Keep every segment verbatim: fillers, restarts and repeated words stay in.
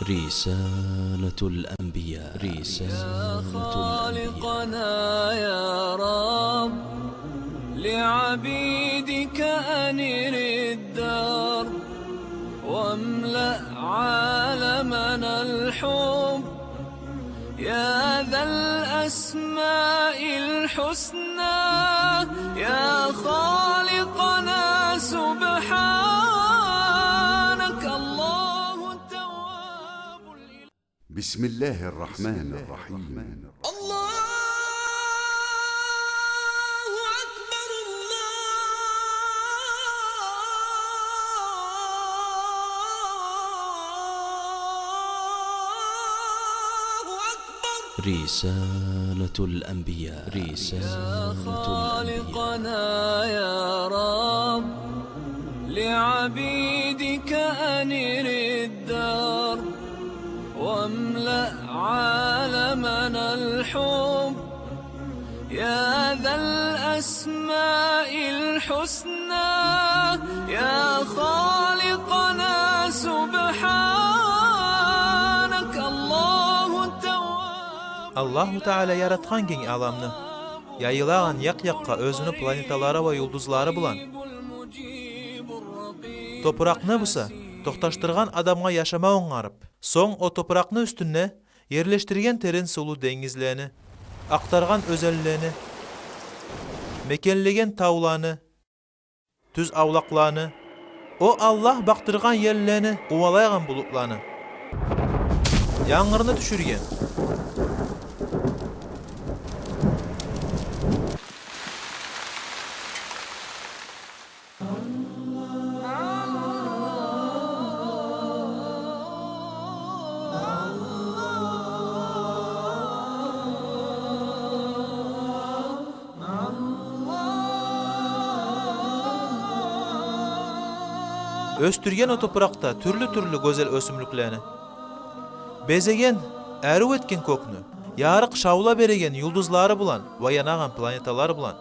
رسالة الأنبياء. رسالة الأنبياء. خالقنا يا رب، لعبيدك أنر الدرب، واملأ عالمنا الحب، يا ذا الأسماء الحسنى، يا خالقنا سبحانك، الله التواب الإله. بسم الله الرحمن الرحيم. الله أكبر، الله أكبر. رسالة الأنبياء. رسالة الأنبياء. يا خالقنا يا رب، لعبيدك أنر الدرب، واملأ عالمنا الحب، يا ذا الأسماء الحسنى، يا خالقنا سبحانك، الله التواب. Аллагьу Таала яратгъан генг аламны, яйылагъан якъ-якъгъа оьзюню планеталары ва юлдузлары булан. Топуракъны буса токъташдыргъан адамгъа яшама онгарып, сонг о топуракъны уьстюнде ерлешдирген терен сувлу денгизлени, акътаргъан оьзенлени, мекенлеген тавланы, тюз авлакъланы, о Аллагь бакъдыргъан еллени, къувалайгъан булутланы, янгурну тюшюрген. Оьсдюрген о топуракъда тюрлю-тюрлю гёзел оьсюмлюклени, безеген, арив этген кёкню, ярыкъ шавла береген юлдузлары булан ва янагъан планеталар булан.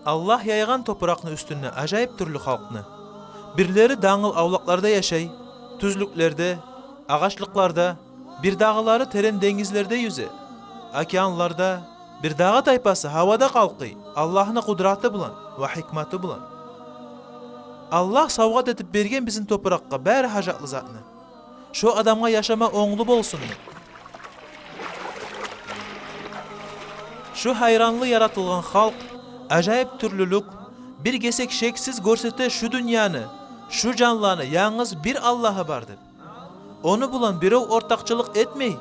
Аллагь яйгъан топуракъны уьстюнде ажайып тюрлю халкъны. Бирлери дангыл авлакъларда яшай, тюзлюклерде, агъачлыкъларда, бирдагъылары терен денгизлерде юзе, океанларда, бирдагъы тайпасы гьавада къалкъый, Аллагьны къудраты булан ва гьикматы булан. Аллагь савгъат этип берген бизин топуракъгъа бары гьажатлы затны. Шо адамгъа яшама онглу болсунму? Шу гьайранлы яратылгъан халкъ, ажайып тюрлюлюк, бир гесек шексиз гёрсете шу дюньяны, шу жанланы янгыз бир Аллагьы бар деп. Ону булан бирев ортакъчылыкъ этмей,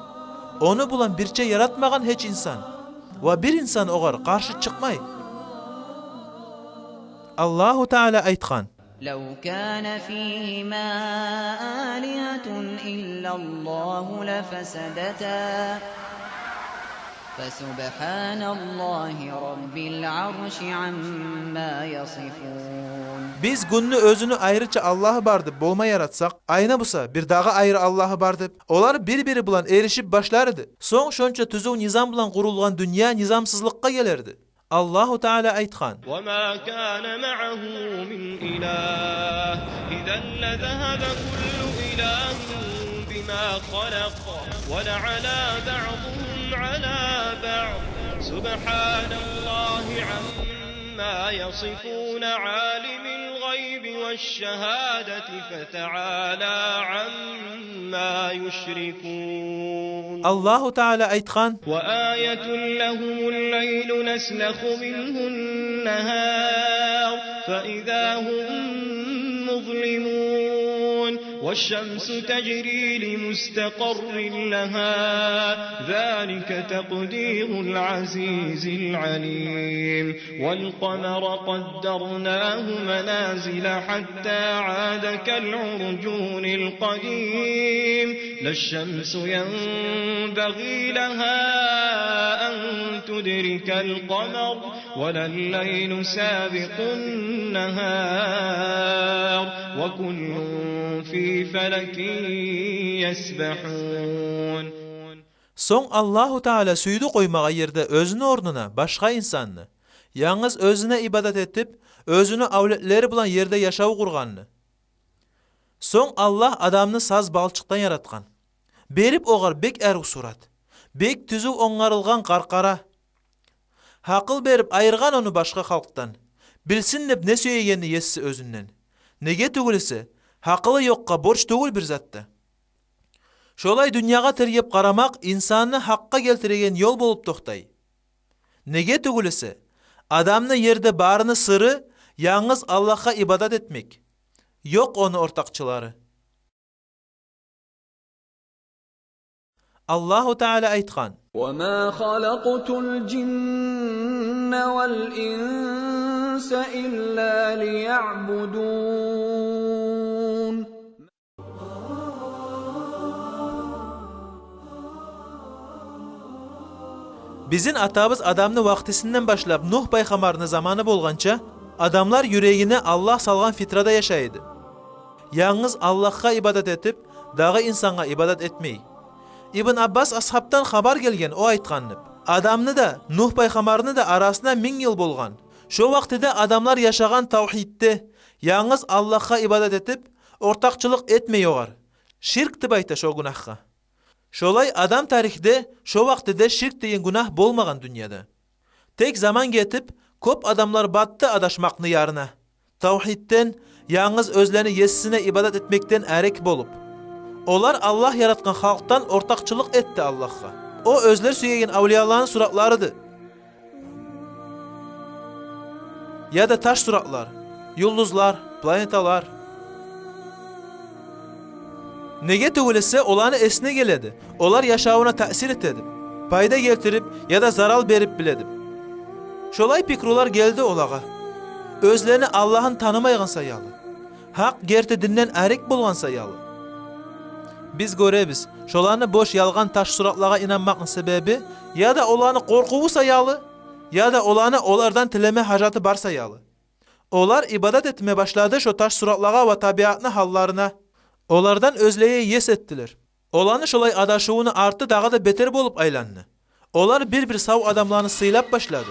ону булан бирче яратмагъан гьеч инсан, ва бир инсан огъар къаршы чыкъмай. Аллагьу Таала айтгъан: لو كان فيهما آلهة إلا الله لفسدتا فسبحان الله رب العرش عما يصفون. Биз гюнню оьзюню айрыча Аллагьы бар деп болма яратсакъ, айны буса бирдагъы айры Аллагьы бар деп, олар бир-бири булан эришип башлар эди. Сонг шонча тюзюв низам булан къурулгъан дюнья низамсызлыкъгъа гелер эди. Аллагьу Таала айтгъан: وما كان معه من إله إذا لذهب كل إله بما خلق ولعلا بعضهم على بعض سبحان الله عما يصفون عالم الغيب والشهادة فتعالى عما يشركون. Аллагьу Таала айтгъан: وآية لهم الليل نسلخ منه النهار فإذا هم مظلمون والشمس تجري لمستقر لها ذلك تقدير العزيز العليم. والقمر قدرناه منازل حتى عاد كالعرجون القديم. لا الشمس ينبغي لها أن تدرك القمر ولا الليل سابق النهار وكل في فلك يسبحون. Сонг Аллагьу Таала сюйдю къоймагъа ерде оьзюню орнуна башгъа инсанны, янгыз оьзюне ибадат этип, оьзюню авлетлери булан ерде яшав къургъанны. Сонг Аллагь адамны саз балчыкъдан яратгъан. Берип огъар бек арив сурат, бек тюзюв онгарылгъан къаркъара. Гьакъыл берип айыргъан ону башгъа халкъдан, билсин деп не сюегенни Есси оьзюнден. Неге тюгюл эсе, гьакъылы ёкъгъа борч тюгюл бир зат да. Шолай дюньягъа тергеп къарамакъ инсанны гьакъгъа гелтиреген ёл болуп токътай. Неге тюгюл эсе, адамны ерде барыны сыры янгыз Аллагьгъа ибадат этмек. Ёкъ ону ортакъчылары. Аллагьу Таала айтгъан: وما خلقت الجن والإنس إلا ليعبدون. Бизин атабыз Адамны вакътисинден башлап Нугь пайхаммарны заманы болгъанча, адамлар юрегине Аллагь салгъан фитрада яшай эди. Янгыз Аллагьгъа ибадат этип, дагъы инсангъа ибадат этмей. Ибн Аббас асгьабдан хабар гелген, о айтгъан деп: Адамны да, Нугь пайхаммарны да арасына минг йыл болгъан. Шо вакътиде адамлар яшагъан тавгьидде, янгыз Аллагьгъа ибадат этип, ортакъчылыкъ этмей огъар. Ширк деп айта шо гюнагьгъа. Шолай адам тарихде шо вакътиде ширк деген гюнагь болмагъан дюньяда. Тек заман гетип, кёп адамлар батды адашмакъны ярына. Тавгьидден, янгыз оьзлени Есисине ибадат этмекден арек болуп. Олар Аллагь яратгъан халкъдан ортакъчылыкъ этди Аллагьгъа. О оьзлер сюеген авлияланы суратларыды. Яда таш суратлар, юлдузлар, планеталар. Неге тюгюл эсе, оланы эсине геледи, олар яшавуна таъсир этеди, пайда гелтирип яда зарал берип биледи. Шолай пикрулар гелди олагъа, оьзлени Аллагьын танымайгъан саялы, гьакъ герти динден арек болгъан саялы. Биз гёребиз, шоланы бош, ялгъан таш суратлагъа инанмакъны себеби яда оланы къоркъуву саялы, яда оланы олардан тилеме гьажаты бар саялы. Олар ибадат этме башлады шо таш суратлагъа ва табиатны гьалларына. Олардан оьзлеге ес этдилер. Оланы шолай адашывуну арты дагъы да бетер болуп айланды. Олар бир-бир сав адамланы сыйлап башлады,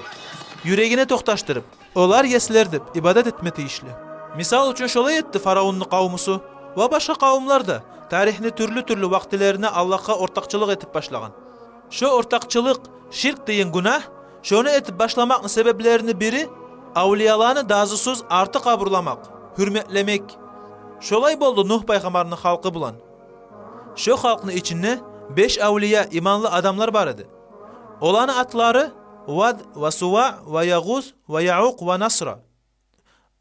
юрегине токъташдырып, олар еслер деп ибадат этме тийишли. Мисал учун, шолай этди фараонну къавмусу ва башгъа къавумлар да тарихни тюрлю-тюрлю вакътилеринде Аллагьгъа ортакъчылыкъ этип башлагъан. Шо ортакъчылыкъ, ширк деген гюнагь, шону этип башламакъны себеплерини бири — авлияланы дазусуз арты къабурламакъ, гьюрметлемек. Шолай болду Нугь пайхаммарны халкъы булан. Шо халкъны ичинде беш авлия, иманлы адамлар бар эди. Оланы атлары Вад ва Сува ва Ягъус ва Яукъ ва Насра.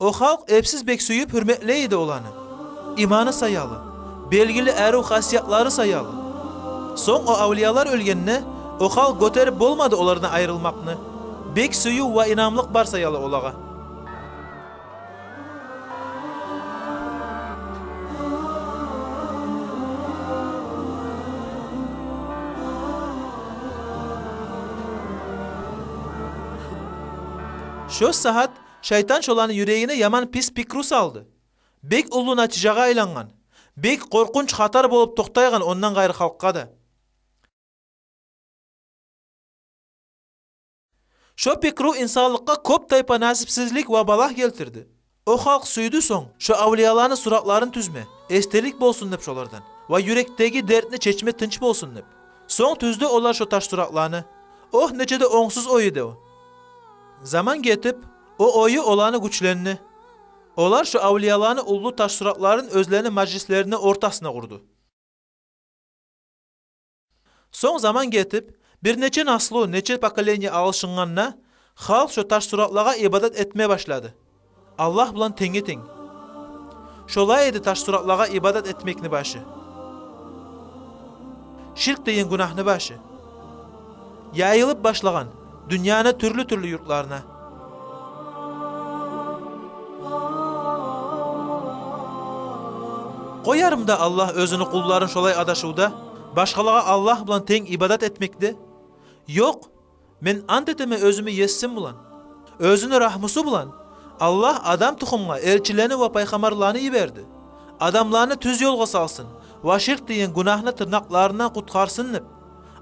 О халкъ эпсиз бек сююп гьюрметлей эди оланы, иманы саялы, белгили арив хасиятлары саялы. Сонг о авлиялар оьлгенде, о халкъ гётерип болмады олардан айрылмакъны, бек сююв ва инамлыкъ бар саялы олагъа. Шо сагьат шайтан шоланы юрегине яман пис пикру салды. Бек уллу натижагъа айлангъан, бек къоркъунч хатар болуп токътайгъан ондан къайры халкъгъа да. Шо пикру инсанлыкъгъа кёп тайпа насипсизлик ва балагь гелтирди. О халкъ сюйдю сонг шо авлияланы суратларын тюзме, эсделик болсун деп шолардан, ва юрекдеги дертни чечме тынч болсун деп. Сонг тюздю олар шо таш суратланы. Огь, нече де онгсуз ой эди о. Заман гетип, о ою оланы гючленди. Олар шо авлияланы уллу таш суратларын оьзлени мажлислерини ортасына къурду. Сонг заман гетип, бир нече наслу, нече поколение алышынгъанда, халкъ шо таш суратлагъа ибадат этме башлады, Аллагь булан тенге-тенг. Шолай эди таш суратлагъа ибадат этмекни башы, ширк деген гюнагьны башы. Яйылып башлагъан дюньяны тюрлю-тюрлю юртларына. Къоярмы да Аллагь оьзюню къулларын шолай адашывда, башгъалагъа Аллагь булан тенг ибадат этмекде? Ёкъ. Мен ант этемен оьзюмню Есим булан, оьзюню рагьмусу булан. Аллагь адам тухумгъа элчилени ва пайхаммарланы йиберди, адамланы тюз ёлгъа салсын ва ширк деген гюнагьны тырнакъларындан къутгъарсын деп,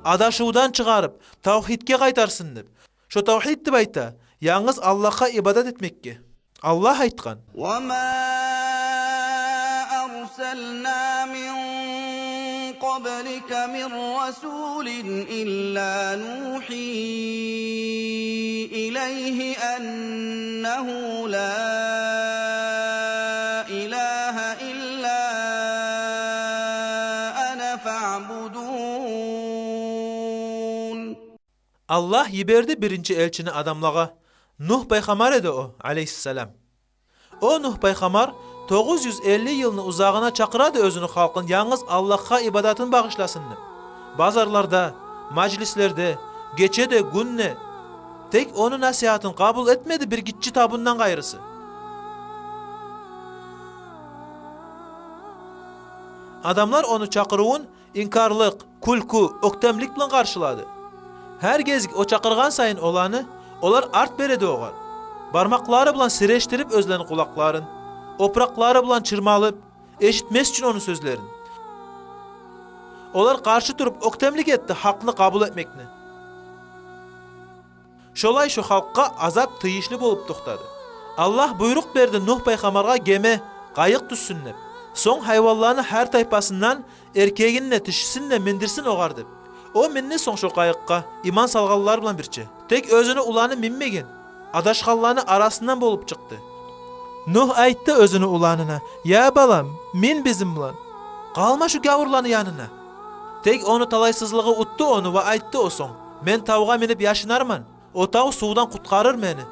адашывдан чыгъарып, тавгьидге къайтарсын деп. Шо тавгьид деп айта янгыз Аллагьгъа ибадат этмекге. Аллагь айтгъан: وما أرسلنا من قبلك من رسول إلا نوحي إليه أنه لا إله إلا أنا فاعبدون. Аллагь йиберди биринчи элчини адамлагъа. Нугь пайхаммар эди о, алейгьиссалам. О Нугь пайхаммар тогъуз юз элли йылны узагъына чакъыра эди оьзюню халкъын янгыз Аллагьгъа ибадатын багъышласын деп. Базарларда, мажлислерде, гече де, гюн де тек ону насигьатын къабул этмеди бир гиччи табундан къайрысы. Адамлар ону чакъырывун инкарлыкъ, кюлкю, оьктемлик булан къаршылады. Гьар гезик о чакъыргъан сайын оланы, олар арт бере эди огъар. Бармакълары булан сирешдирип оьзлени къулакъларын, опуракълары булан чырмалып, эшитмес учун ону сёзлерин. Олар къаршы туруп оьктемлик этди гьакъны къабул этмекни. Шолай шо халкъгъа азап тийишли болуп токътады. Аллагь буйрукъ берди Нугь пайхаммаргъа геме, къайыкъ тюзсюн деп. Сонг гьайванланы гьар тайпасындан эркегин де, тишисин де миндирсин огъар деп. О минди сонг шо къайыкъгъа, иман салгъанлар булан бирче. Тек оьзюню уланы минмеген, адашгъанланы арасындан болуп чыкъды. Нугь айтды оьзюню уланына: «Я балам, мин бизин булан. Къалма шу гявурланы янына». Тек ону талайсызлыгъы утду ону ва айтды о сонг: «Мен тавгъа минип яшынарман. О тав сувдан къутгъарыр мени».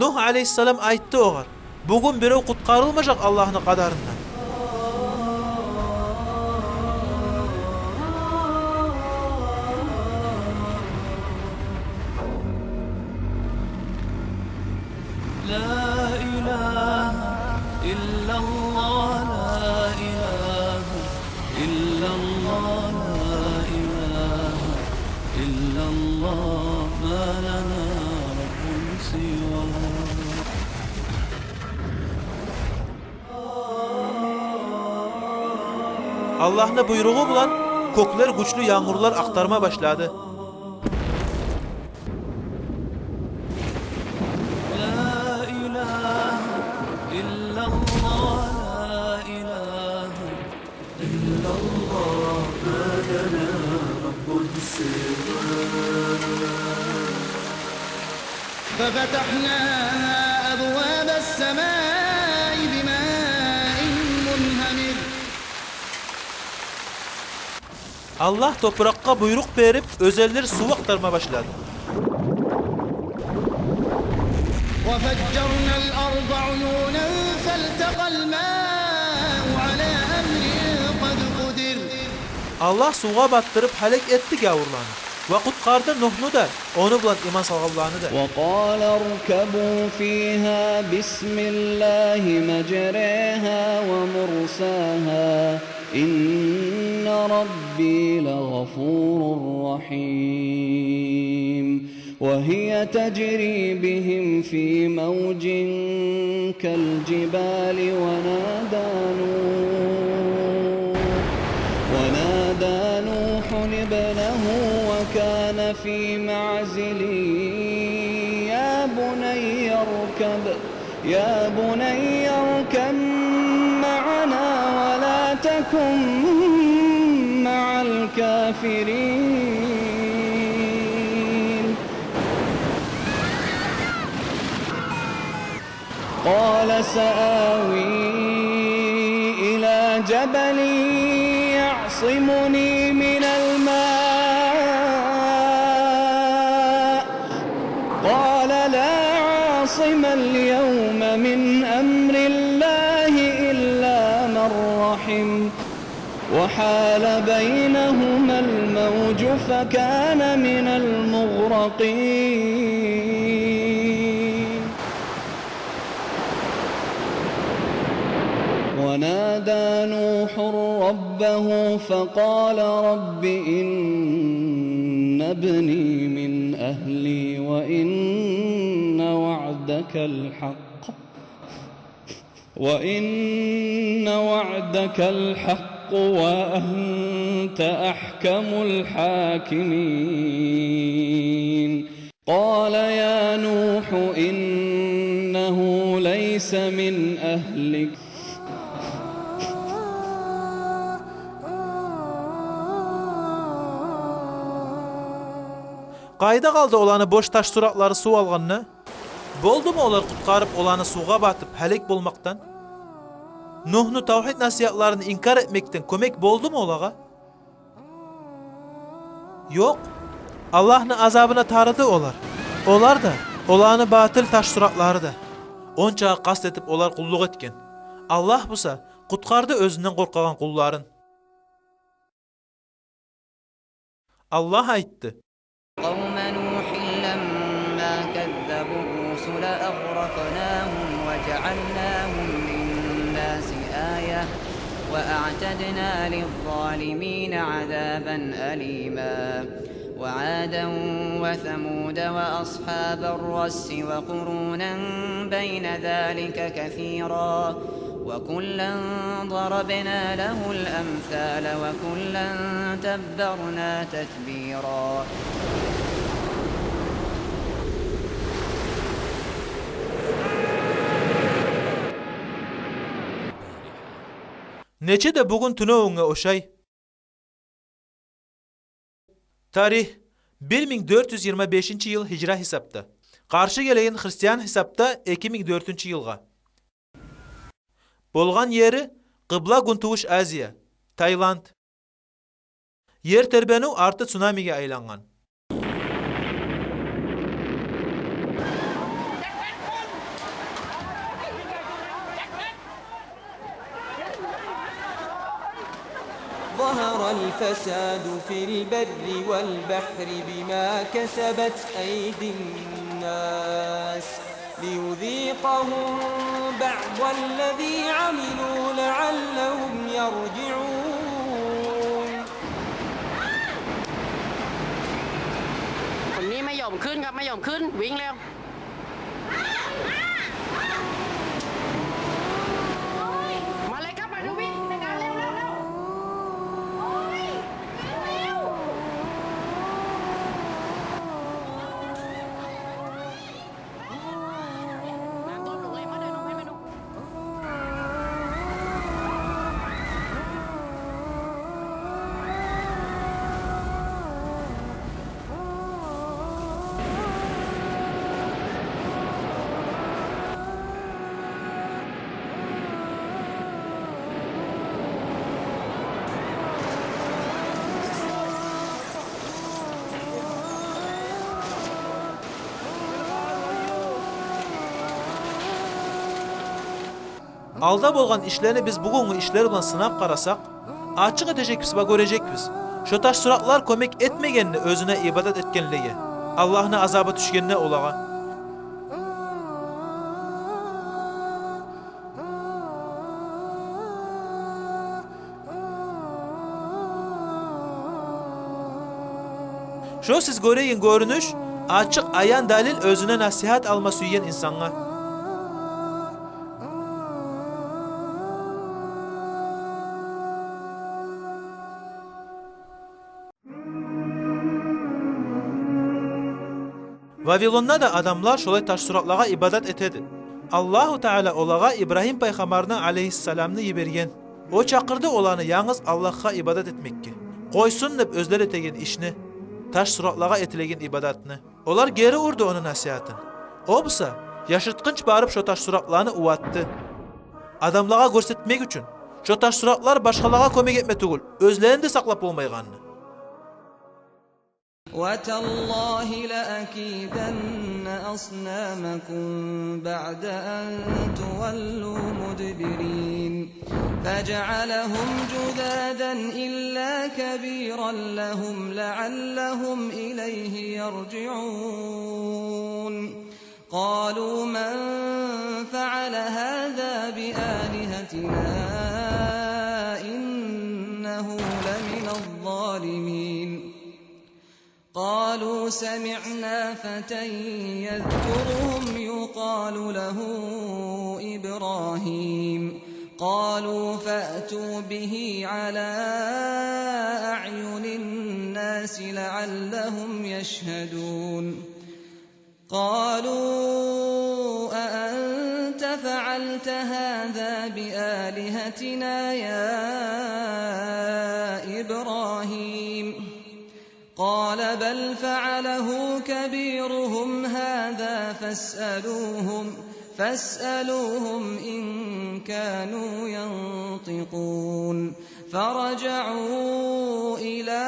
Нугь алейгьиссалам айтды огъар: «Бугюн бирев къутгъарылмажакъ Аллагьны къадарындан». لا إله إلا الله، لا إله إلا الله، لا إله إلا الله، ما لنا رب سواه. Аллагьны буйругъу булан кёклер гючлю янгурлар акътарма башлады. لا إله إلا الله، لا إله إلا الله، ما لنا رب سواه. ففتحنا أبواب السماء بماء منهمر. Аллагь топуракъгъа буйрукъ берип, оьзенлер сув акътарма башлады. وفجرنا الأرض عيونا فالتقى الماء على أمر قد قدر. Аллагь сувгъа батдырып гьалек этди гявурланы ва къутгъарды Нугьну да, ону булан иман салгъанланы да. وقال اركبوا فيها بسم الله مجريها ومرساها إن ربي لغفور رحيم. وهي تجري بهم في موج كالجبال ونادى نوح، ونادى نوح ابنه وكان في معزل يا بني اركب، يا بني اركب معنا ولا تكن مع الكافرين. قال سآوي إلى جبل يعصمني من الماء. قال لا عاصم اليوم من أمر الله إلا من رحم. وحال بينهما الموج فكان من المغرقين. ونادى نوح ربه فقال رب إن ابني من أهلي وإن وعدك الحق وإن وعدك الحق وأنت أحكم الحاكمين. قال يا نوح إنه ليس من أهلك Къайда къалды оланы бош таш суратлары сув алгъанда? Болдуму олар къутгъарып оланы сувгъа батып гьалек болмакъдан? Нугьну тавгьид насигьатларын инкар этмекден кёмек болдуму олагъа? Ёкъ. Аллагьны азабына тарыды олар. Олар да, оланы батил таш суратлары да. Онча къаст этип олар къуллукъ этген. Аллагь буса къутгъарды оьзюнден къоркъагъан къулларын. Аллагь айтды: قوم نوح لما كذبوا الرسل أغرقناهم وجعلناهم للناس آية وأعتدنا للظالمين عذابا أليما. وعادا وثمود وأصحاب الرس وقرونا بين ذلك كثيرا. وكلا ضربنا له الأمثال وكلا تبرنا تتبيرا. Нече де бугюн тюнегюнге ошай. Тарих: бир минг дёрт юз йигирма бешинчи йыл гьижра гьисапда. Къаршы гелеген христиан гьисапда эки минг дёртюнчю йылгъа. Болгъан ери: къыбла-гюнтувуш Азия, Таиланд. Ер тербенив арты цунамиге айлангъан. ظهر الفساد في البر والبحر بما كسبت أيدي الناس ليذيقهم بعض الذي عملوا لعلهم يرجعون. คนนี้ไม่ยอมขึ้นครับ ไม่ยอมขึ้น วิ่งเร็ว มาเลยครับ มาดูวิ่งในงาน เร็ว เร็ว เร็ว Алда болгъан ишлени биз бугюнгю ишлер булан сынап къарасакъ, ачыкъ этежекбиз ва гёрежекбиз шо таш суратлар кёмек этмегенни оьзюне ибадат этгенлеге, Аллагьны азабы тюшгенде олагъа. Шо сиз гёреген гёрюнюш ачыкъ аян далил оьзюне насигьат алма сюйген инсангъа. Вавилонда да адамлар шолай таш суратлагъа ибадат этеди. Аллагьу Таала олагъа Ибрагьим пайхаммарны алейгьиссаламны йиберген. О чакъырды оланы янгыз Аллагьгъа ибадат этмекге, къойсун деп оьзлер этеген ишни, таш суратлагъа этилеген ибадатны. Олар гери урду ону насигьатын. О буса яшыртгъынч барып шо таш суратланы уватды, адамлагъа гёрсетмек учун шо таш суратлар башгъалагъа кёмек этме тюгюл, оьзлерин де сакълап болмайгъанны. وتالله لأكيدن أصنامكم بعد أن تولوا مدبرين. فجعلهم جذاذا إلا كبيرا لهم لعلهم إليه يرجعون. قالوا من فعل هذا بآلهتنا إنه لمن الظالمين. قالوا سمعنا فتى يذكرهم يقال له إبراهيم. قالوا فأتوا به على أعين الناس لعلهم يشهدون. قالوا أأنت فعلت هذا بآلهتنا يا إبراهيم؟ قال بل فعله كبيرهم هذا فاسألوهم، فاسألوهم إن كانوا ينطقون. فرجعوا إلى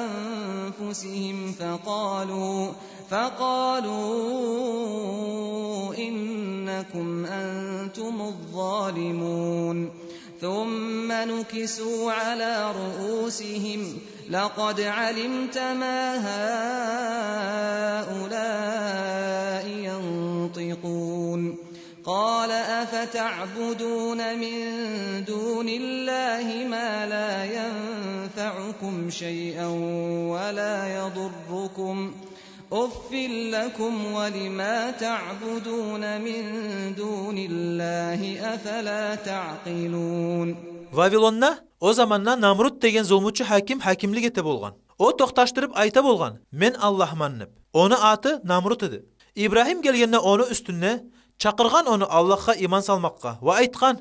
أنفسهم فقالوا، فقالوا إنكم أنتم الظالمون. ثم نكسوا على رؤوسهم لقد علمت ما هؤلاء ينطقون. قال أفتعبدون من دون الله ما لا ينفعكم شيئا ولا يضركم؟ أف لكم ولما تعبدون من دون الله أفلا تعقلون. Вавилонда о заманда Намруд деген зулмучу гьаким гьакимлик эте болгъан. О токъташдырып айта болгъан: «Мен Аллагьман», – деп. Ону аты Намруд эди. Ибрагьим гелгенде ону уьстюне, чакъыргъан ону Аллагьгъа иман салмакъгъа ва айтгъан: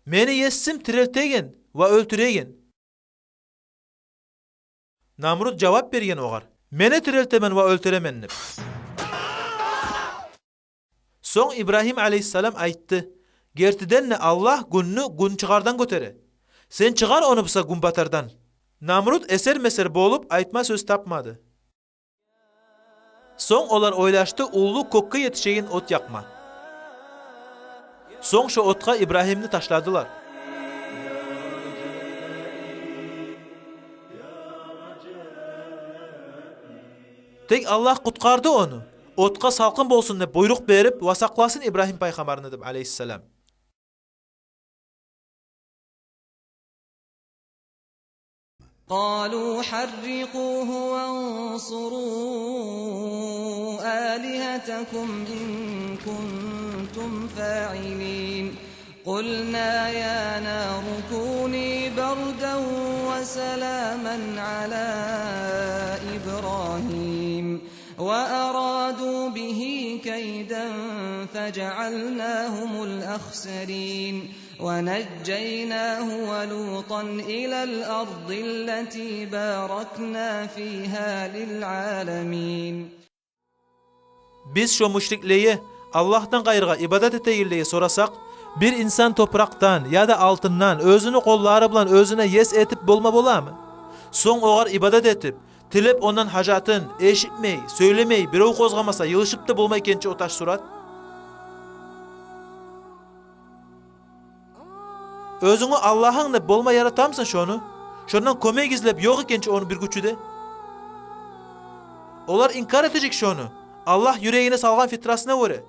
«Мени Есим тирилтеген ва оьлтюреген». Намруд жавап берген огъар: «Мен де тирилтемен ва оьлтюремен», – деп. Сонг Ибрагьим алейгьиссалам айтды: «Гертиден де, Аллагь гюнню гюнчыгъардан гётере. Сен чыгъар ону буса гюнбатардан». Намруд эсер-месер болуп, айтма сёз тапмады. Сонг олар ойлашды уллу кёкге етишеген от якъма. Сонг шо отгъа Ибрагьимни ташладылар. Тек Аллагь къутгъарды ону, отгъа салкъын болсун деп буйрукъ берип, ва сакъласын Ибрагьим пайхаммарны деп, алейгьиссалам. قالوا حرقوه وانصروا آلهتكم إن كنتم فاعلين. قلنا يا نار كوني بردا وسلاما على إبراهيم وأرادوا به كيدا فجعلناهم الأخسرين. ونجيناه ولوطا إلى الأرض التي باركنا فيها للعالمين. Биз шо мушриклеге, Аллагьдан къайрыгъа ибадат этегенлеге сорасакъ, бир инсан топуракъдан яда алтындан оьзюню къоллары булан оьзюне ес этип болма боламы? Сонг огъар ибадат этип, тилеп ондан гьажатын, эшитмей, сёйлемей, бирев къозгъамаса, йылышып да болмай экен чи о таш сурат. Оьзюнгню Аллагьынг деп болма яратамысан шону? Шондан кёмек излеп, ёкъ экен чи ону бир гючю де. Олар инкар этежек шону, Аллагь юрегине салгъан фитрасына гёре.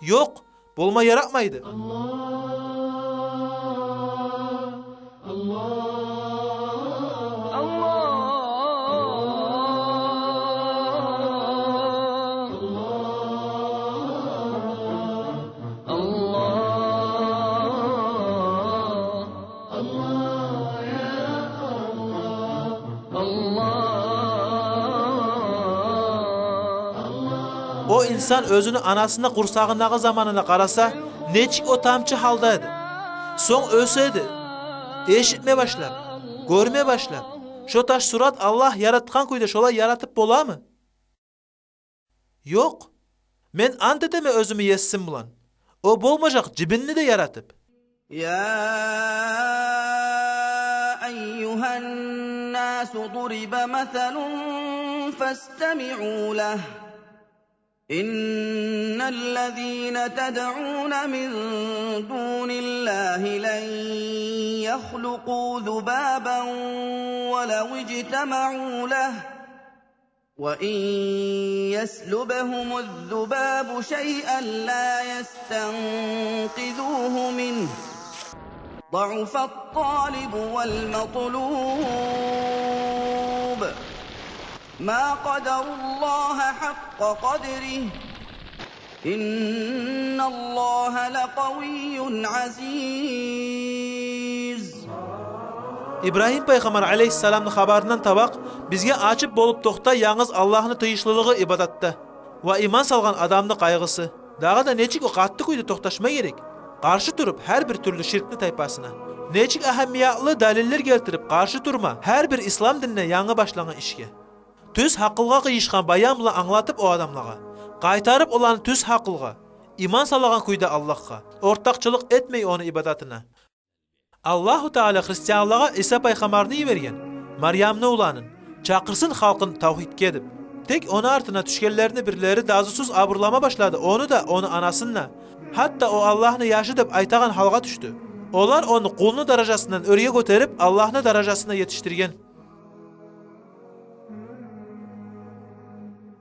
Ёкъ, болма яратмайды. О инсан оьзюню анасыны къурсагъындагъы заманына къараса, нечик о тамчы гьалда эди. Сонг оьсе эди, эшитме башлап, гёрме башлап. Шо таш сурат Аллагь яратгъан кюйде шолай яратып боламы? Ёкъ. Мен ант этемен оьзюмню Есим булан, о болмажакъ жибинни де яратып. يا أيها الناس ضرب مثل فاستمعوا له. إن الذين تدعون من دون الله لن يخلقوا ذبابا ولو اجتمعوا له. وإن يسلبهم الذباب شيئا لا يستنقذوه منه. ضعف الطالب والمطلوب. ما قدروا الله حق قدره. إن الله لقوي عزيز. Ибрагьим пайхаммар алейгьиссаламны хабарындан табакъ бизге ачып болуп токътай янгыз Аллагьны тийишлилиги ибадатда ва иман салгъан адамны къайгъысы. Дагъы да нечик о къатты кюйде токъташма герек къаршы туруп гьар бир тюрлю ширкни тайпасына. Нечик агьамиятлы далиллер гелтирип къаршы турма гьар бир ислам динине янгы башлангъан ишге. тюз гьакъылгъа къыйышгъан баян булан англатып о адамлагъа, къайтарып оланы тюз гьакъылгъа, иман салагъан кюйде Аллагьгъа, ортакъчылыкъ этмей ону ибадатына. Аллагьу Таала христианлагъа Иса пайхаммарны йиберген, Марьямны уланын, чакъырсын халкъын тавгьидге деп. Тек ону артына тюшгенлени бирлери дазусуз абурлама башлады ону да, ону анасын да. Гьатта о Аллагьны яшы деп айтагъан гьалгъа тюшдю. Олар ону къулну даражасындан оьрге гётерип, Аллагьны даражасына етишдирген.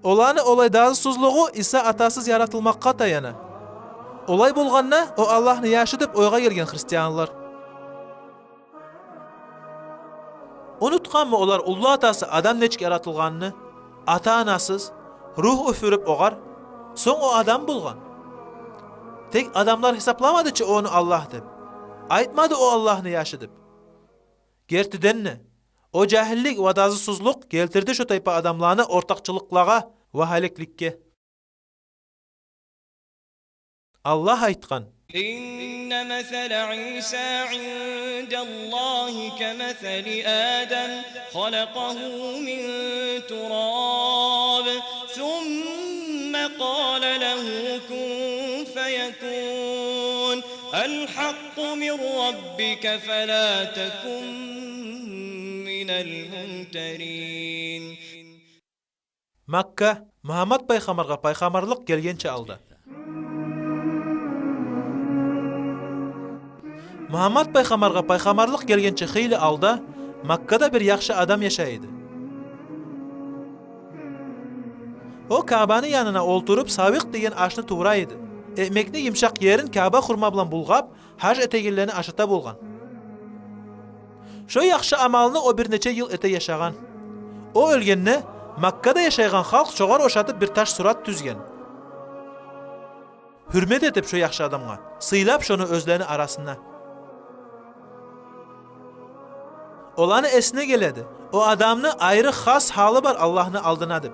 Оланы олай дазусузлугъу Иса атасыз яратылмакъгъа таяна. Олай болгъанда, о Аллагьны яшы деп ойгъа гелген христианлар. Унутгъанмы олар уллу атасы Адам нечик яратылгъанны? Ата-анасыз, ругь уьфюрюп огъар, сонг о адам болгъан. Тек адамлар гьисапламады чы ону Аллагь деп. Айтмады о Аллагьны яшы деп. Гертиден де, о жагьиллик ва дазусузлукъ гелтирди шо тайпа адамланы ортакъчылыкълагъа ва гьалекликге. Аллагь айтгъан: إن مثل عيسى عند الله كمثل آدم خلقه من تراب ثم قال له كن فيكون الحق من ربك فلا تكن من الممترين. Макка, Мугьаммат пайхаммаргъа пайхаммарлыкъ гелгенче алда. Мугьаммат пайхаммаргъа пайхаммарлыкъ гелгенче хыйлы алда Маккада бир яхшы адам яшай эди. О Каабаны янына олтуруп, савикъ деген ашны туврай эди. Экмекни йымышакъ ерин Кааба хурма булан булгъап, гьаж этегенлени ашата болгъан. Шо яхшы амалны о бир нече йыл эте яшагъан. О оьлгенде, Маккада яшайгъан халкъ шогъар ошатып бир таш сурат тюзген. Гьюрмет этип шо яхшы адамгъа, сыйлап шону оьзлени арасына. Оланы эсине геледи, о адамны айры хас гьалы бар Аллагьны алдына деп.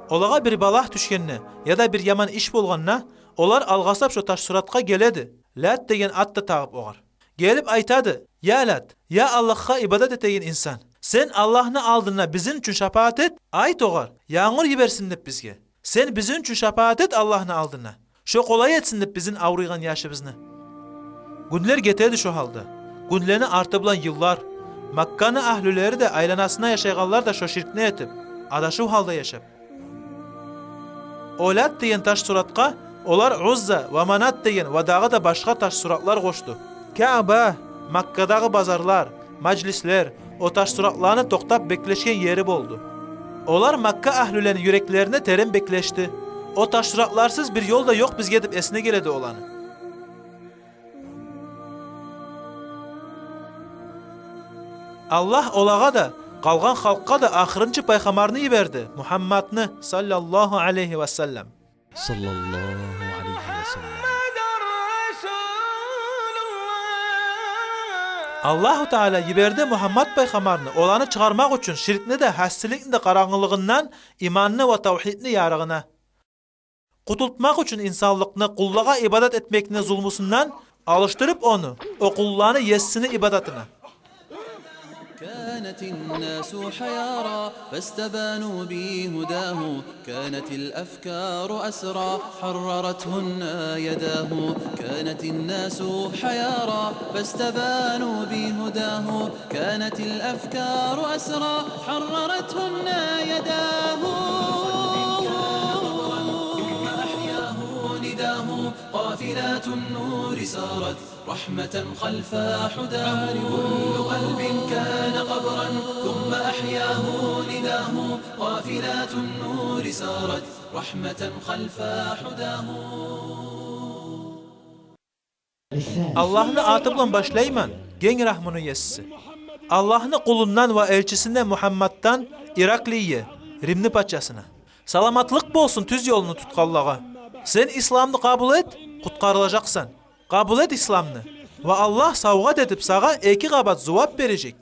Олагъа бир балагь тюшгенде яда бир яман иш болгъанда, олар алгъасап шо таш суратгъа геледи, Лат деген ат да тагъып огъар. Гелип айтады: «Я Лат, я Аллагьгъа ибадат этеген инсан, сен Аллагьны алдында бизин учун шапаат эт, айт огъар, янгур йиберсин деп бизге. Сен бизин учун шапаат эт Аллагьны алдында, шо къолай этсин деп бизин авруйгъан яшыбызны». Гюнлер гетеди шо гьалда. Гюнлени арты булан йыллар. Макканы агьлюлери де, айланасына яшайгъанлар да шо ширкни этип, адашыв гьалда яшап. О Лат деген таш суратгъа олар Узза ва Манат деген ва дагъы да башгъа таш суратлар къошду. Кааба, Маккадагъы базарлар, мажлислер о таш суратланы токътап беклешген ери болду. Олар Макка агьлюлени юреклерине терен беклешди. О таш суратларсыз бир ёл да ёкъ бизге деп эсине геледи оланы. Аллагь олагъа да, къалгъан халкъгъа да ахырынчы пайхаммарны йиберди, Мугьамматны, саллаллагьу алайгьи ва саллам. Саллаллагьу алайгьи ва саллам. Аллагьу Таала йиберди Мугьаммат пайхаммарны оланы чыгъармакъ учун ширкни де, гьасиликни де къарангылыгъындан иманны ва тавгьидни ярыгъына. Къутултмакъ учун инсанлыкъны къуллагъа ибадат этмекни зулмусундан, алышдырып ону о къулланы Есини ибадатына. كانت الناس حيارى فاستبانوا بهداه، كانت الأفكار أسرى حررتهن يداه، كانت الناس حيارى فاستبانوا بهداه، كانت الأفكار أسرى حررتهن يداه. ثم أحياه نداه، قافلات النور سارت رحمة خلف حداه. كل قلب كان قبرا، ثم أحياه نداه، قافلات النور سارت رحمة خلف حداه. Аллагьны аты булан башлайман, генг рагьмуну Есиси. Аллагьны къулундан ва элчисинден Мугьамматдан, Ираклийге, Римни пачасына. Саламатлыкъ болсун тюз ёлну тутгъанлагъа. Сен исламны къабул эт, къутгъарылажакъсан. Къабул эт исламны, ва Аллагь савгъат этип сагъа эки къабат зувап бережек.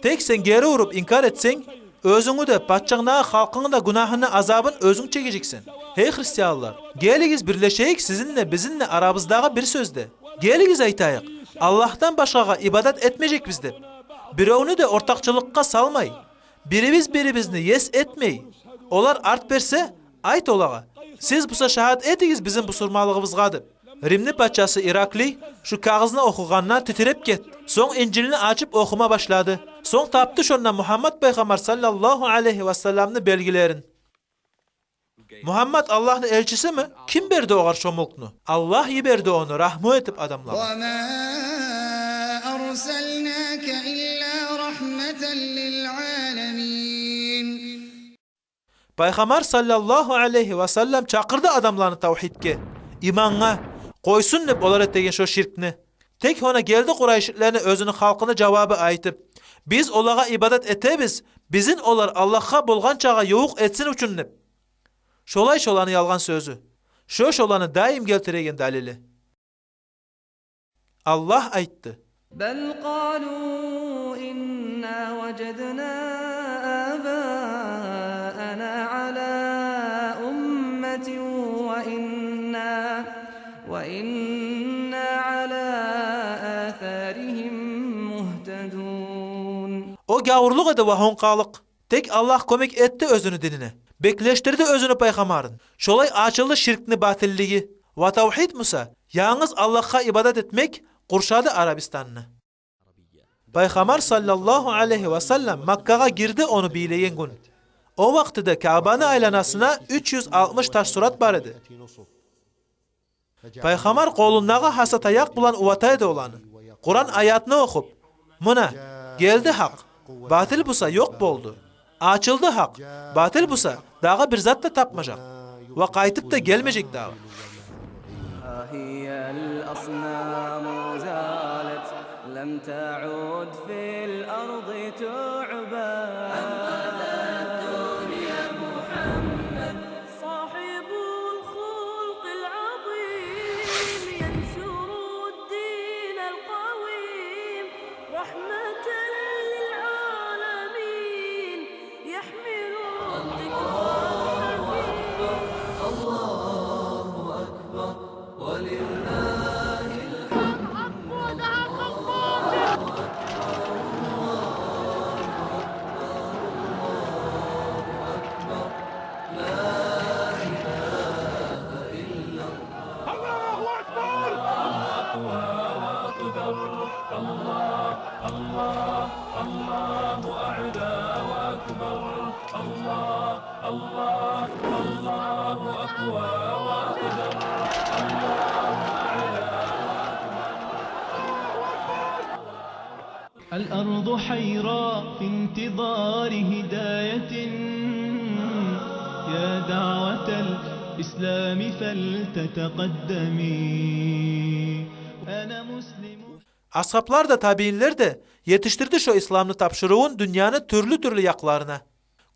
Тек сен гери уруп инкар этсенг, оьзюнгню де, пачангдагъы халкъынгны да гюнагьыны азабын оьзюнг чегежексен. Гьей христианлар, гелигиз бирлешейик сизин де, бизин де арабыздагъы бир сёзде. Гелигиз айтайыкъ, Аллагьдан башгъагъа ибадат этмежекбиз деп. Биревню де ортакъчылыкъгъа салмай. Бирибиз бирибизни ес этмей, олар арт берсе, айт олагъа: «Сиз буса шагьат этигиз бизин бусурманлыгъыбызгъа», – деп. Римни пачасы Ираклий шу кагъызны охугъанда титиреп гетди. Сонг Инжилни ачып охума башлады. Сонг тапды шонда Мугьаммад пайхаммар саллаллагьу алайгьи васалламны белгилерин. Мугьаммад Аллагьны элчисими? Ким берди огъар шо мулкну? Аллагь йиберди ону рагьму этип адамлагъа. وما أرسلناك إلا رحمة للعالمين. Пайхаммар саллаллагьу алайгьи васаллам чакъырды адамланы тавгьидге, имангъа, къойсун деп олар этеген шо ширкни. Тек гьона гелди къурайшитлени оьзюню халкъыны жавабы айтып: «Биз олагъа ибадат этебиз, бизин олар Аллагьгъа болгъанчагъа ювукъ этсин учун», – деп. Шолай шоланы ялгъан сёзю. Шо шоланы даим гелтиреген далили. Аллагь айтды: بل قالوا إنا وجدنا آباءنا على أمة وإنا، وإنا على آثارهم مهتدون. О гавурлукъ эди ва гьонкъалыкъ. Тек Аллагь кёмек этди оьзюню динине, беклешдирди оьзюню пайхаммарын. Шолай ачылды ширкни батиллиги. Ва тавгьид буса, янгыз Аллагьгъа ибадат этмек, къуршады Арабистанны. Пайхаммар саллаллагьу алайгьи васаллам Маккагъа гирди ону бийлеген гюн. О вакътиде Каабаны айланасына уьч юз алтмыш таш сурат бар эди. Пайхаммар къолундагъы гьаса таякъ булан увата эди оланы. Къуран аятны охуп: «Муна, гелди гьакъ, батил буса ёкъ болду. Ачылды гьакъ, батил буса дагъы бир зат да тапмажакъ ва къайтып да гелмежек дагъы». ها هي الأصنام زالت، لم تعد في الأرض تعبد. أنقذ الدنيا محمد، صاحب الخلق العظيم، ينشر الدين القويم، رحمة للعالمين، يحمل الذكر الحكيم. الله أكبر، ولله الحمد. الله أكبر. الله، الله، الله أعلى وأكبر. الله، الله، الله أقوى وأقدر. الله أعلى وأكبر. الأرض حيرى في انتظار هداية، يا دعوة الإسلام فلتتقدمي. أنا مسلم. Асгьаплар да, табиинлер де етишдирди шо исламны тапшурувун дюньяны тюрлю-тюрлю якъларына.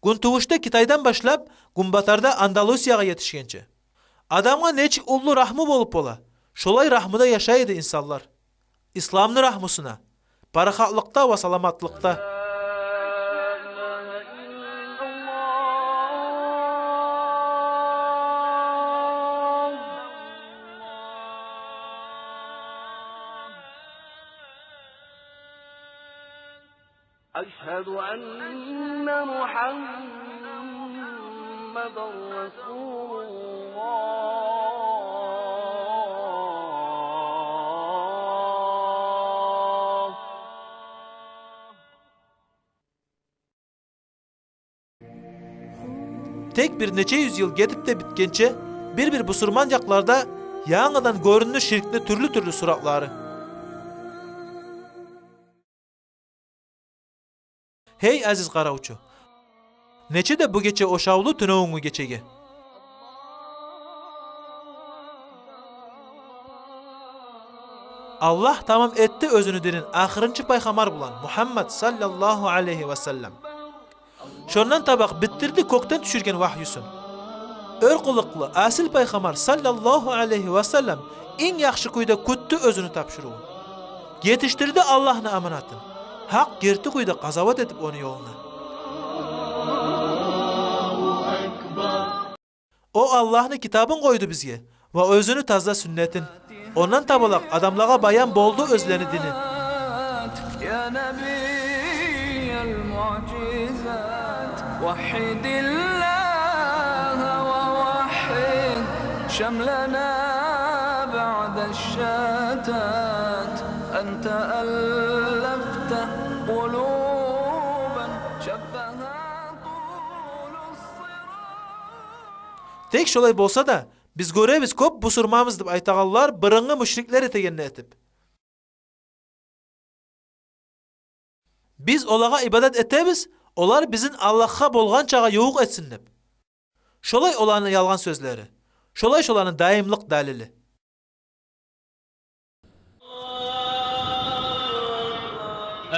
Гюнтувушда Китайдан башлап, гюнбатарда Андалусиягъа етишгенче. Адамгъа нечик уллу рагьму болуп бола, шолай рагьмуда яшай эди инсанлар. Исламны рагьмусуна, парахатлыкъда ва саламатлыкъда. أشهد أن محمدا رسول الله. Тек бир нече юз йыл гетип де битгенче, бир-бир бусурман якъларда янгыдан гёрюндю ширкни тюрлю-тюрлю суратлары. Гьей, азиз къаравчу! Нече де бу гече ошавлу тюневюнгю гечеге. Аллагь тамам этди оьзюню динин ахырынчы пайхаммар булан, Мугьаммад саллаллагьу алайгьи ва саллам. Шондан табакъ битдирди кёкден тюшюрген вагьюсюн. Оьр къылыкълы, асил пайхаммар саллаллагьу алайгьи ва саллам инг яхшы кюйде кютдю оьзюню тапшурувун. Етишдирди Аллагьны аманатын, гьакъ герти кюйде къазават этип ону ёлуна. О Аллагьны китабын къойду бизге ва оьзюню таза сюннетин. Ондан табалакъ адамлагъа баян болду оьзлени дини. يا نبي المعجزات. وحد الله ووحد شملنا بعد الشتات. أنت ألفت قلوبا شبها طول الصراط. Тек шолай болса да, биз гёребиз, кёп бусурманбыз деп айтагъанлар бырынгъы мушриклер этегенни этип. Биз олагъа ибадат этебиз, олар бизин Аллагьгъа болгъанчагъа ювукъ этсин деп. Шолай оланы ялгъан сёзлери. Шолай шоланы даимлик далили.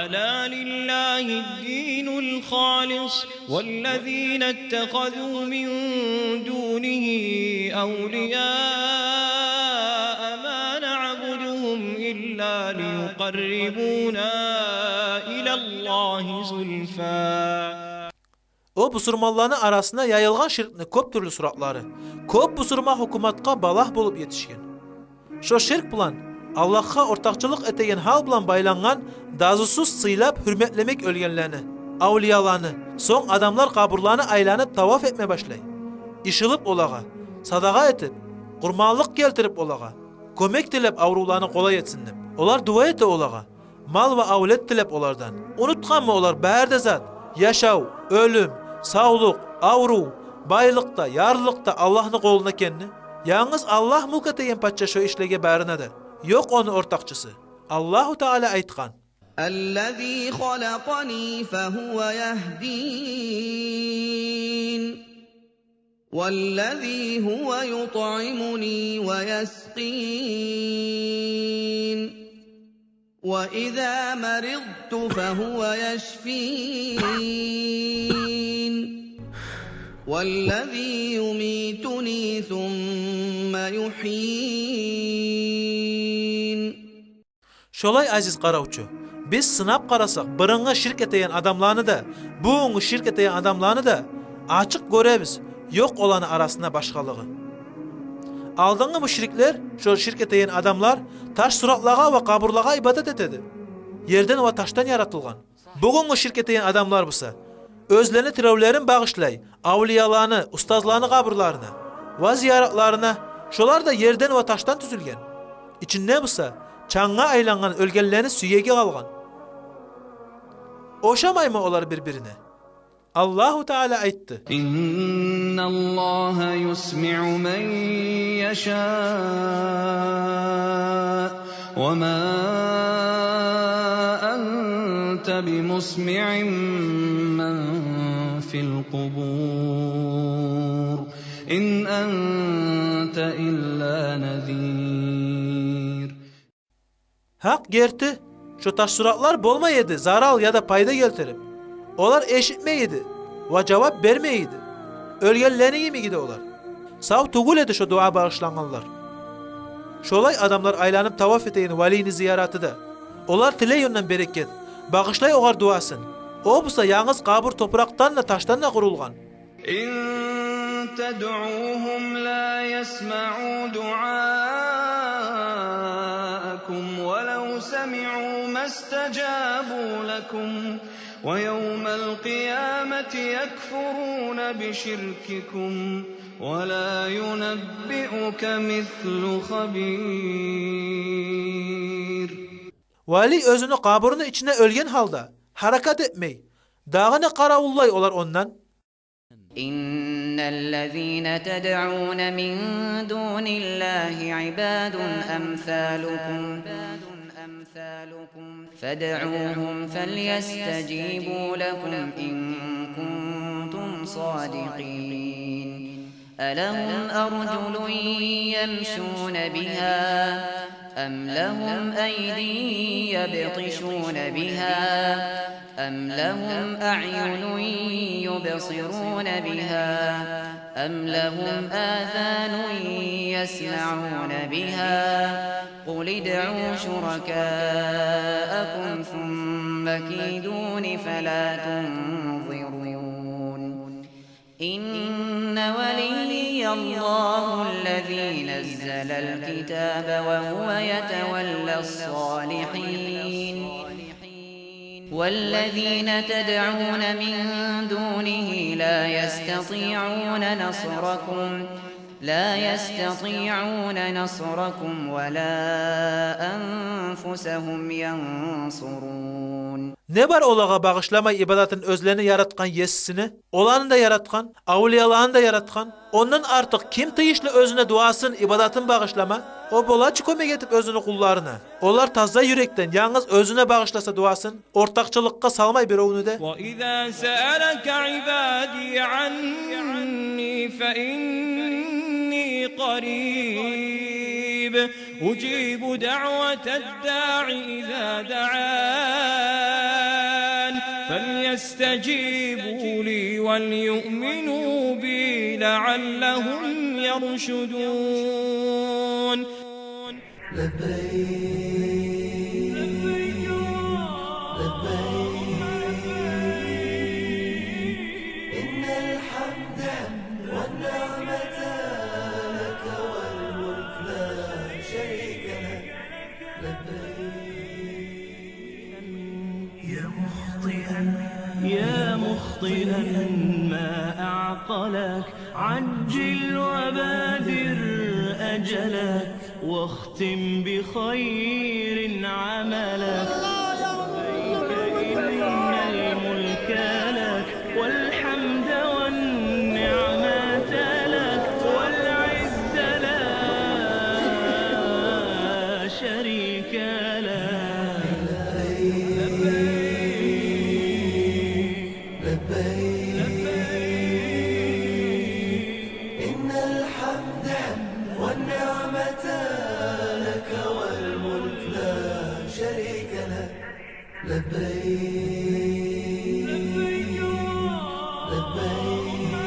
ألا لله الدين الخالص والذين اتخذوا من دونه أولياء ما نعبدهم إلا ليقربونا إلى الله زلفى. О бусурманланы арасына яйылгъан ширкни кёп тюрлю суратлары, кёп бусурман гьукуматгъа балагь болуп етишген. Шо ширк булан Аллагьгъа ортакъчылыкъ этеген гьал булан байлангъан дазусуз сыйлап гьюрметлемек оьлгенлени, авлияланы. Сонг адамлар къабурланы айланып таваф этме башлай. Ышылып олагъа, садагъа этип, къурманлыкъ гелтирип олагъа, кёмек тилеп аврувланы къолай этсин деп. Олар дуа эте олагъа, мал ва авлет тилеп олардан. Унутгъанмы олар бары да зат: яшав, оьлюм, савлукъ, аврув, байлыкъ да, ярлылыкъ да Аллагьны къолунда экенни? Янгыз Аллагь мулк этеген пача шо ишлеге барына да. Ёкъ ону ортакъчысы. Аллагьу Таала айтгъан: الذي خلقني فهو يهدين. والذي هو يطعمني ويسقين. وإذا مرضت فهو يشفين. والذي يميتني ثم يحيين. Шолай, азиз къаравчу, биз сынап къарасакъ, бырынгъы ширк этеген адамланы да, бугюнгю ширк этеген адамланы да ачыкъ гёребиз, ёкъ оланы арасында башгъалыгъы. Алдынгъы мушриклер, шо ширк этеген адамлар, таш суратлагъа ва къабурлагъа ибадат этеди. Ерден ва ташдан яратылгъан. Бугюнгю ширк этеген адамлар буса, оьзлени тилевлерин багъышлай авлияланы, устазланы къабурларына ва зияратларына. Шолар да ерден ва ташдан тюзюлген. Ичинде буса чангъа айлангъан оьлгенлени сюеги къалгъан. Ошамаймы олар бир-бирине? Аллагьу Таала айтды: إن الله يسمع من يشاء وما أنت بمسمع من في القبور إن أنت إلا نذير. Гьакъ герти, шо таш суратлар болмай эди зарал яда пайда гелтирип. Олар эшитмей эди ва жавап бермей эди. Оьлгенлени йимик эди олар. Сав тюгюл эди шо дуа багъышлангъанлар. Шолай адамлар айланып таваф этеген валийни зияраты да. Олар тилей ондан берекет, багъышлай огъар дуасын. О буса янгыз къабур топуракъдан да, ташдан да къурулгъан. إن تدعوهم لا يسمعوا دعاءكم ولو سمعوا ما استجابوا لكم ويوم القيامة يكفرون بشرككم ولا ينبئك مثل خبير. Вали оьзюню къабурну ичине оьлген гьалда гьаракат этмей. Дагъы не къаравуллай олар ондан? إن الذين تدعون من دون الله عباد أمثالكم فادعوهم فليستجيبوا لكم إن كنتم صادقين. ألهم أرجل يمشون بها أم لهم أيدي يبطشون بها أم لهم أعين يبصرون بها أم لهم آذان يسمعون بها قل ادعوا شركاءكم ثم كيدون فلا تنظرون. إن وليي الله الذي نزل الكتاب وهو يتولى الصالحين. والذين تدعون من دونه لا يستطيعون نصركم، لا يستطيعون نصركم ولا أنفسهم ينصرون. Не бар олагъа багъышламай ибадатын оьзлени яратгъан Есисине? Оланы да яратгъан, авлияланы да яратгъан. Ондан артыкъ ким тийишли оьзюне дуасын, ибадатын багъышлама? О бола чы кёмек этип оьзюню къулларына. Олар таза юрекден янгыз оьзюне багъышласа дуасын, ортакъчылыкъгъа салмай биревню де. وإذا سألك عبادي عني فإني قريب أجيب دعوة الداع إذا دعان فليستجيبوا لي وليؤمنوا بي لعلهم يرشدون. لبيك، لبيك، إن الحمد والنعمة لك والملك لا شريك لك. لبيك. يا مخطئا، يا مخطئا ما أعقلك، عجل وبادر أجلك، واختم بخير عملك. لبيك إن الملك لك والحمد والنعمة لك والعز لا شريك لك. لبيك، لبيك، إن الحمد والنعمة لك والملك لا شريك لك. لبيك، لبيك،